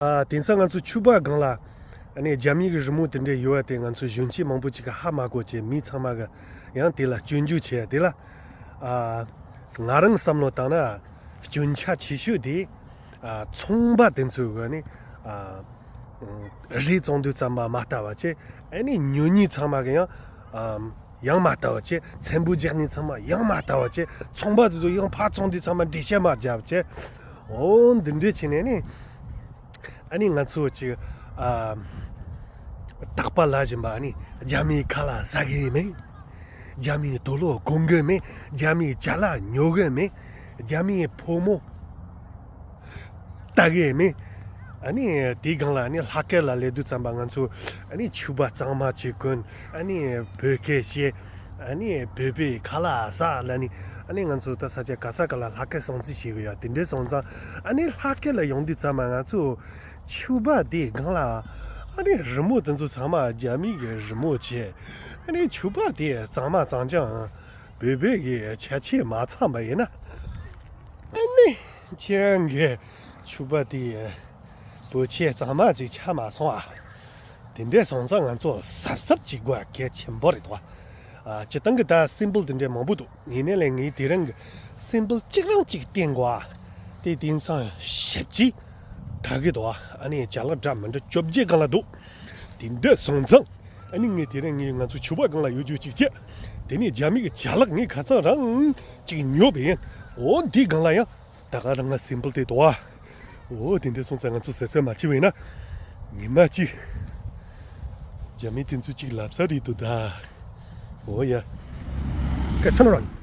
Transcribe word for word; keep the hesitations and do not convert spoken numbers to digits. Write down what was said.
ཨ། དེང་སང་ང་ཚོ་ཕྱུ་པ་སྒང་ལ་ཨ་ནི་རྒྱ་མི་གི་རི་མོ་དེ་འདྲ་ཡོད་པ་དེ་ང་ཚོ་གཞོན་སྐྱེས་མང་པོ་ཅིག་གིས་ཧ་མ་གོ་བྱས། མི་ཚང་མ་གིས་ཡང་དེ་ལ་སྐྱོན་བརྗོད་བྱས། དེ་ལ་ཨ། ང་རང་བསམ་བློ་བཏང་ན་སྐྱོན་ཆ་ཆེ་ཤོས་དེ། ཨ། ཚོང་པ་དེ་ཚོ་གིས་ནི། ཨ། རས་བཙོང་དུས་ཙམ་པ་མ་ལྟ་བ་བྱས། ཨ་ནི་ཉོ་མཁན་ཚང་མ་གིས་ཡང་། ཨ། ཡང་མ་ལྟ་བ་བྱས། ཚེམ་བུ་རྒྱག་མཁན་ཚང་མ་ཡང་མ་ལྟ་བ་བྱས། ཚོང་པ་དེ་ཚོ་ཡང་ཕར་བཙོང་དུས་ཚང་མ་འགྲེལ་བཤད་མ་བརྒྱབ་བྱས། འོ་འདི་འདྲས་བྱས་ནས་ནི། ཨ་ནི་ང་ཚོ་ཅིག་ཨ། རྟག་པ་ལ་བཞིན་པ་ཨ་ནི་རྒྱ་མིའི་ཁ་ལག་ཟ་གི་མེད། རྒྱ་མིའི་དུག་ལོག་གོན་གི་མེད། རྒྱ་མིའི་ཅ་ལག་ཉོ་གི་མེད། རྒྱ་མིའི་ཕོ་མོ་ལྟ་གི་མེད། ཨ་ནི་དེའི་སྒང་ལ་ཨ་ནི་ལྷག་དཀར་ལ་སླེབས་དུས་ཙམ་པ་ང་ཚོ་ཨ་ནི་ཕྱུ་པ་གཙང་མ་ཅིག་གོན། ཨ་ནི་བོད་སྐད་བཤད། ཨ་ནི་བོད་པའི་ཁ་ལག་ཟ་ལབ་ནི། ཨ་ནི་ང་ཚོ་ད་ས་ཆ་ག་ས་ག་ལ་ལྷག་དཀར་སྲུང་བརྩི་བྱེད་གི་ཡོད། དེ་འདྲས་སོང་ཙང་ཨ་ནི་ལྷག་དཀར་ལ་ཡོང་དུས་ཙམ་པ་ང་ཚོ་ཕྱུ་པ་དེའི་སྒང་ལ་ཨ་ནི་རི་མོ་དེ་ཚོ་ཚང་མ་རྒྱ་མི་གི་རི་མོ་བྱས། ཨ་ནི་ཕྱུ་པ་དེ་གཙང་མ་གཙང་རྐྱང་བོད་པའི་གི་ཁྱད་ཆོས་མ་ཚང་པ་ཡིན་ན། ཨ་ནི་ཁྱེད་རང་གི་ཕྱུ་པ་དེ་བོད་ཆས་གཙང་མ་ཅིག་ཆགས་མ་སོང་ཨ། དེ་འདྲས་སོང་ཙང་ང་ཚོ་གཟབ་གཟབ་བྱེད་དགོས་གལ་ཆེན་པོ་རེད་དོ། ཨ། སྤྱིར་བཏང་གི་ད་སིམ་བལ་དེ་འདྲས་མང་པོ་འདུག་ཡིན་ནའི་ལས་ངས་དེ་རིང་གི་སིམ་བལ་གཅིག་རང་གཅིག་བསྟན་དགོས་ཨ། དེ་དེང་སང་ཞེ་པོ་ཅིག་དར་གི་འདུག་ཨ་ནི་ཅ་ལག་འདྲ་མི་འདྲ་བཅོ་བརྒྱད་སྒང་ལ་འདུག་དེ་འདྲས་སོང་ཙང་ཨ་ནི་ངས་དེ་རིང་ངས་ང་ཚོ་ཕྱུ་པ་སྒང་ལ་ཡོད་རྒྱུ་གཅིག་བྱས། དེ་ནས་རྒྱ་མི་གི་ཅ་ལག་ངས་ཁ་སང་རང་གཅིག་ཉོས་པ་ཡིན། འོ་འདི་སྒང་ལ་ཡང་ད་ག་རང་ང་སིམ་བལ་དེ་འདུག་ཨ། འོ་དེ་འདྲས་སོང་ཙང་ང་ཚོ་གཟབ་གཟབ་མ་བྱས་པ་ཡིན་ན་ཉི་མ་གཅིག་རྒྱ་མི་དེ་ཚོ་གཅིག་ལབ་ས་རེད་འདུག་ད། འོ་ཡ། Okay, turn around.